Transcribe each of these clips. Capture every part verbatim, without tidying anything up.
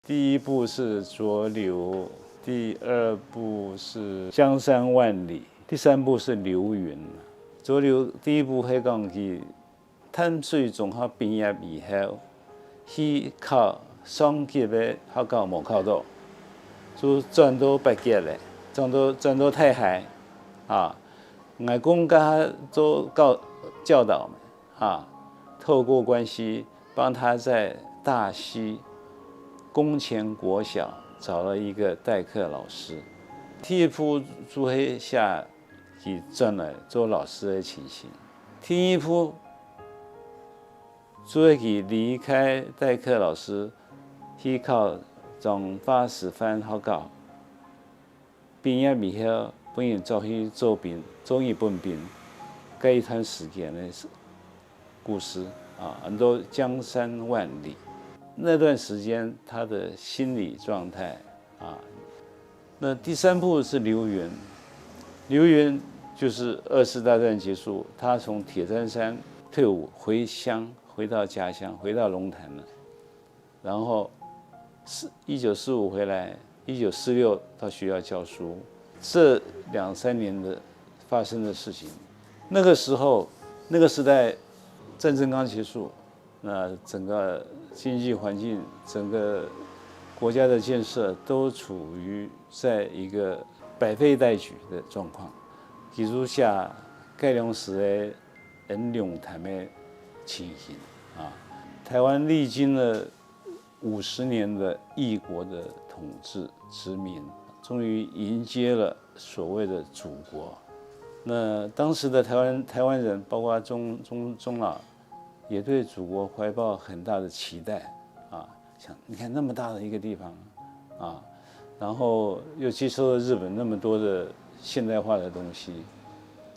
第一部是《濁流》，第二部是《江山萬里》，第三部是《流雲》。《濁流》第一部係講佢淡水中學畢業以後，去考上級个學校無考到，就轉到北極了，轉到轉到大海啊。外公佮佢做教教導嘛，啊，透過關係幫他在大溪公前國小找了一個代課老師。第一部就係寫佢轉來做老師个情形。第二部就係佢離開代課老師，去考彰化師範學校。畢業以後，分人捉去做兵，做日本兵，該一段時間个故事啊，安到《江山萬里》。那段時間，他的心理狀態啊，那第三部是《流雲》，《流雲》就是二次大戰結束，他從鐵砧山退伍回鄉，回到家鄉，回到龍潭了。然後四一九四五回來，一九四六到學校教書，這兩三年的發生的事情。那個時候，那個時代，戰爭剛結束，那整個經濟環境，整個國家的建設都處於在一個百廢待舉的狀況。比如講該量時个恩龍潭个情形啊，台灣歷經了五十年的異國的統治殖民，終於迎接了所謂的祖國。那當時的台灣台灣人，包括鍾鍾鍾老，也對祖國懷抱很大的期待啊，想你看那麼大的一個地方啊，然後又接受了日本那麼多的現代化的東西，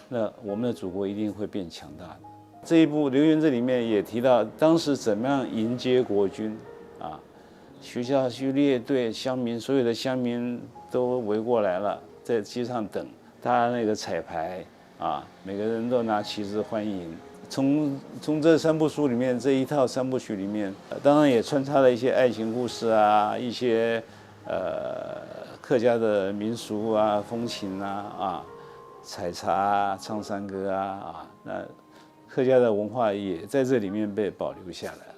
那我們的祖國一定會變強大的。這一部《流雲》這裡面也提到當時怎麼樣迎接國軍啊，學校去列隊，鄉民所有的鄉民都圍過來了，在街上等，大家那個彩排啊，每個人都拿旗子歡迎。從從這三部書裡面，這一套三部曲裡面，當然也穿插了一些愛情故事啊，一些呃客家的民俗啊、風情啊，啊採茶啊、唱山歌啊，啊那客家的文化也在這裡面被保留下來。